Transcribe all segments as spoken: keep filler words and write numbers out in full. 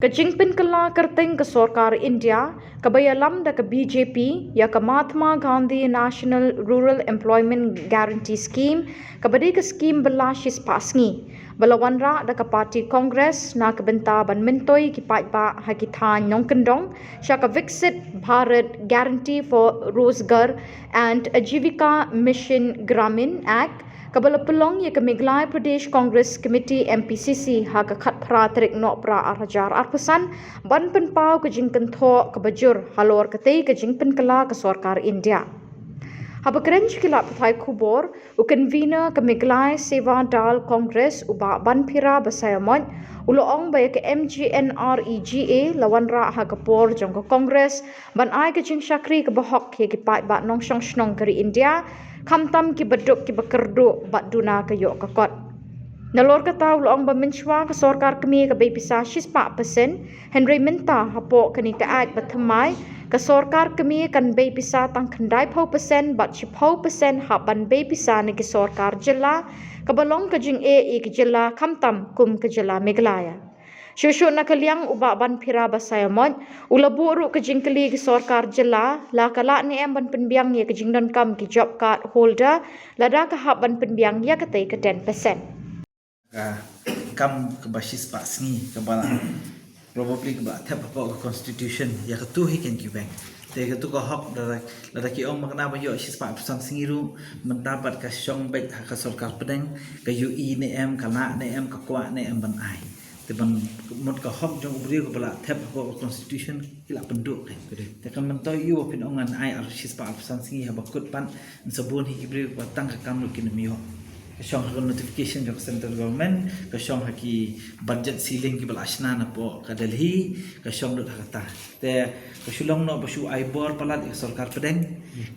Ka jingpynkylla kyrteng ka sorkar India, kaba ïalam da ka B J P, ïa ka Mahatma Gandhi National Rural Employment Guarantee Scheme, kaba dei ka skhim bylla shispah sngi, ba la wanrah da ka party Congress na ka bynta ban myntoi ki paidbah ha ki thaiñ nongkyndong sha ka Viksit Bharat Guarantee for Rozgar and Ajivika Mission Gramin Act, kaba la pynlong ïa ka Meghalaya Pradesh Congress Committee, M P C C, ha ka khatphra tarik Nohprah arhajar arphew san, ban pynpaw ka jingkynthoh kaba jur halor katei ka jingpynkylla ka sorkar India. Haba kren sha ki lad pathai khubor, u convener ka Meghalaya Seva Dal Congress, u Bah Banphira Basaiawmoit, u la ong ba ïa ka M G N R E G A la wanrah ha ka por jong ka Congress ban ai ka jingshakri kaba hok ïa ki paidbah nongshong shnong ka ri India, khamtam kiba duk kiba kyrduh bad duna ka ïoh ka kot. Nalor kata u la ong ba mynshuwa ka sorkar kmie ka bei pisa shispah percent, hynrei mynta hapoh kane ka Act ba thymmai, ka sorkar kmie kan bei pisa tang khyndaiphew percent bad shiphew percent hap ban bei pisa na ki sorkar jylla, kaba long ka jingeh ïa ki jylla khamtam kum ka jylla Meghalaya. Shuh shuh na ka liang u Bah Banphira Basaiawmoit, u la buh ruh ka jingkylli ki sorkar jylla, la ka lah ne em ban pynbiang ïa ka jingdonkam ki job card holder, lada ka hap ban pynbiang ïa katei ka ten percent. Ka kam kaba shispah sngi kaba la probably kaba thep hapoh ka constitution ïa katu hi ken ki bank. Te katu ka hok da lada ki ong ma kane ba ïoh shispah percent sngi ruh mynta pat ka shong beit ha ka sorkar pdeng ka ïohi ne em ka lah ne em ka kwah ne em ban ai. Te ban mut ka hok jong u briew kaba la thep hapoh ka constitution ki la pynduh ka. Te kan myntoi ïa u ba phin ong ngan ai ar shispah ar phew san sngi haba kut pat, yn sa bun hi ki briew ba tang ka kam ruh kin ym ïoh. Ka shong ha ka notification jong ka central government, ka shong ha ki budget ceiling kiba la shna napoh ka Delhi, ka shong lut ha kata. Te ka shu long noh ba shu ai bor palat ïa ka sorkar pdeng,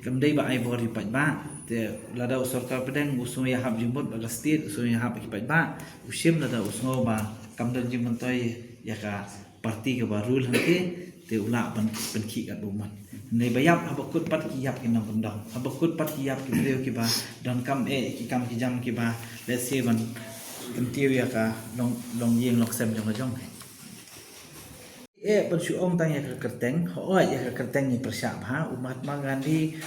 kam dei ba ai bor ïa u paidbah. Te lada u sorkar pdeng u sngew ïahap jingmut bad ka state, u sngew ïahap ïa ki paidbah, u shim, lada u sngew ba kam don jingmyntoi ïa ka party kaba rule hangtei, te u lah ban pynkhih katba u mon. Hynrei ba ïap haba kut pat ki ïap ki nongkyndong, haba kut pat ki ïap ki briew kiba donkam eh ki kam ki jam kiba, let's say, ban kyntiew ïa ka long, longïing longsem jong ka jong. Eh, ban shu ong tang ïa ka kyrteng, hooid, ïa ka kyrteng ngi pyrshah bha, u Mahatma Gandhi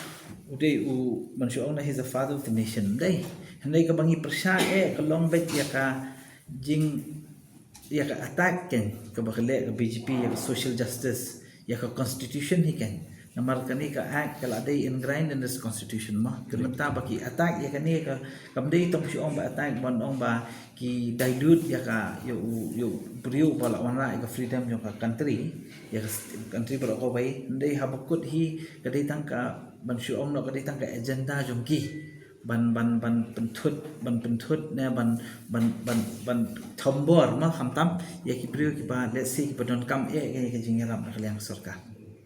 u dei u, ban shu ong na he's the father of the nation, dei. Hynrei kaba ngi pyrshah eh ka long beit ïa ka jing ïa ka attack ken kaba ka leh ka B J P ïa ka social justice, ïa ka constitution hi ken. Namar kane ka act ka la dei ingrained in this constitution mo. Te mynta ba ki attack ïa kane ka, kam dei tang shu ong ba attack ban ong ba ki dilute ïa ka, ïa u, ïa u briew ba la wanrah ïa ka freedom jong ka country, ïa ka st-, country baroh kawei. Hynrei haba kut hi ka dei tang ka, ban shu ong noh, ka dei tang ka agenda jong ki ban, ban, ban pynthut, ban pynthut ne ban, ban, ban, ban thombor ma khamtam ïa ki briew kiba, let's say, kiba donkam eh ïa ka jingïarap na ka liang sorkar.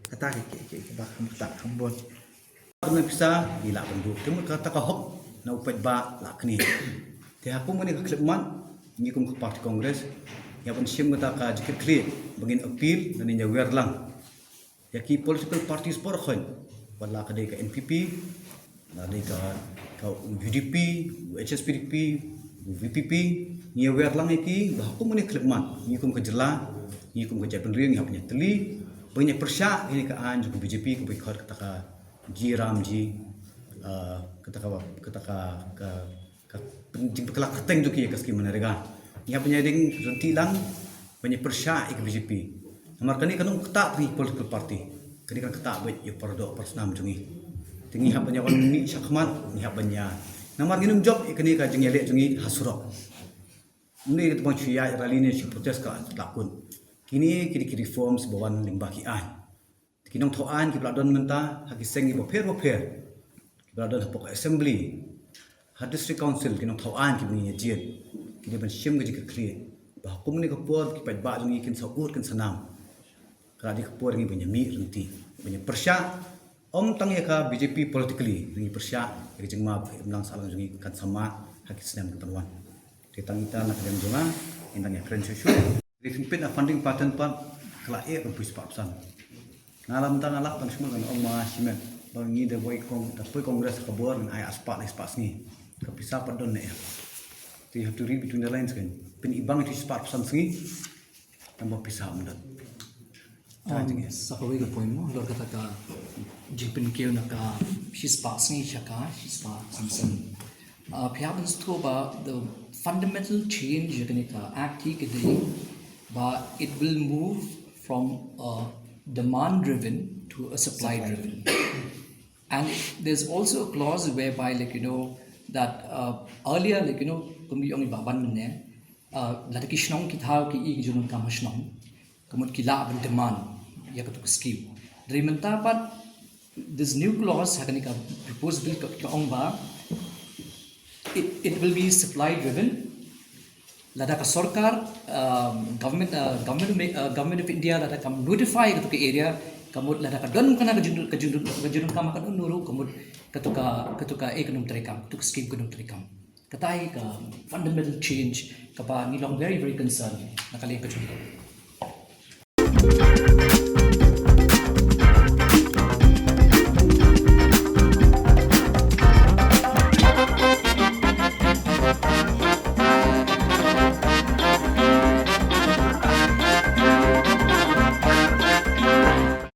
Kata ka, ka, ka, kaba kham kata kham bun. Ka pisa ngi lah ban buh. Te mut kata ka hok na u paidbah la kni. Te ha kum kane ka khyllipmat ngi kum ka party Congress ngi hap ban shim kata ka jingkitkhlieh ba ngin appeal, ngin ïawer lang ïa ki political parties baroh khoit, wat la ka dei ka N P P, la dei ka, ka U U D P, U H S P D P, U V P P, ngi ïawer lang ïa ki ba ha kum kane ka khyllipmat ngi kum ka jylla, ngi kum ka jaitbynriew ngi hap ban ïatylli, ba ngin ïapyrshah ïa kane ka aiñ jong ka B J P kaba khot kata ka G Ramji, ah, kata ka, kata ka, ka, ka jingpynkylla kyrteng jong ki ïa ka skim MGNREGA. Ngi hap ban ïadei ryntih lang ban ïapyrshah ïa ka B J P. Namar kane kam long ktah tang ïa ki political party. Kane ka ktah beit ïa u paradoh parasnam jong ngi. Te ngi hap ban ïa wan mih shakhmat, ngi hap ban ïa. Namar ngin ym jop ïa kane ka jingïaleh jong ngi ha surok. Ym dei kata ban shu ïaid rally ne shu protest ka la kut. Kine ki dei ki reforms ba wan lyngba ki aiñ. Ki nongthaw aiñ kiba la don mynta ha ki seng kiba pher ba pher, kiba la don hapoh ka assembly, ha district council, ki nongthaw aiñ kiba ngi ïa jied, ki dei ban shim ka jingkitkhlieh ba ha kum kane ka por ki paidbah jong ngi kin sa ud kin sa nam. Ka la dei ka por ngi ban ïa mih ryntih, ban ïa pyrshah, ym tang ïa ka B J P politically, ngi pyrshah ïa ka jingma ba ka imlang sahlang jong ngi kan sa mad ha ki snem ki ban wan. Te tang ita na ka liang jong nga, ngin dang ïakren shuh shuh. Te phin peit na funding pattern pat ka la eh ban poi spah phew san. Nga la mynta nga lah ban shu mut ngan ong ma shimet ba ngi da poi kong, da poi Congress ka bor ngan ai ar spah lai spah sngi. Ka pisa pat don ne em. Te you have to read between the lines kan. Phin i bank ïa u spah phew san sngi. Tang ba pisa mdot. Um, sa kawei ka point mo, halor kata ka jingpynkiew na ka shispah sngi sha ka shispah khamsan. Uh, phi hap ban sngewthuh ba the fundamental change ïa kane ka act hi ka dei ba it will move from a demand driven to a supply driven. And there's also a clause whereby, like, you know, that uh, earlier, like, you know, kum ïong i ba ban mynne, uh, lada ki shnong ki thaw ki i ki jingdonkam ha shnong, ka mut ki lah ban demand ïa katu ka scheme. Hynrei mynta pat this new clause ha kane ka proposed bill ka, ka ong ba it, it will be supply driven. Lada ka sorkar, um, government, uh, government of, uh, government of India lada kam notify katu ka area, ka mut lada ka don kane ka jingdon, ka jingdon, ka jingdonkam ka don nuru, ka mut katu ka, katu ka, eh, kan ym treikam, katu ka scheme kan ym treikam. Kata hi ka fundamental change kaba ngi long very, very concerned na ka liang ka jingdon.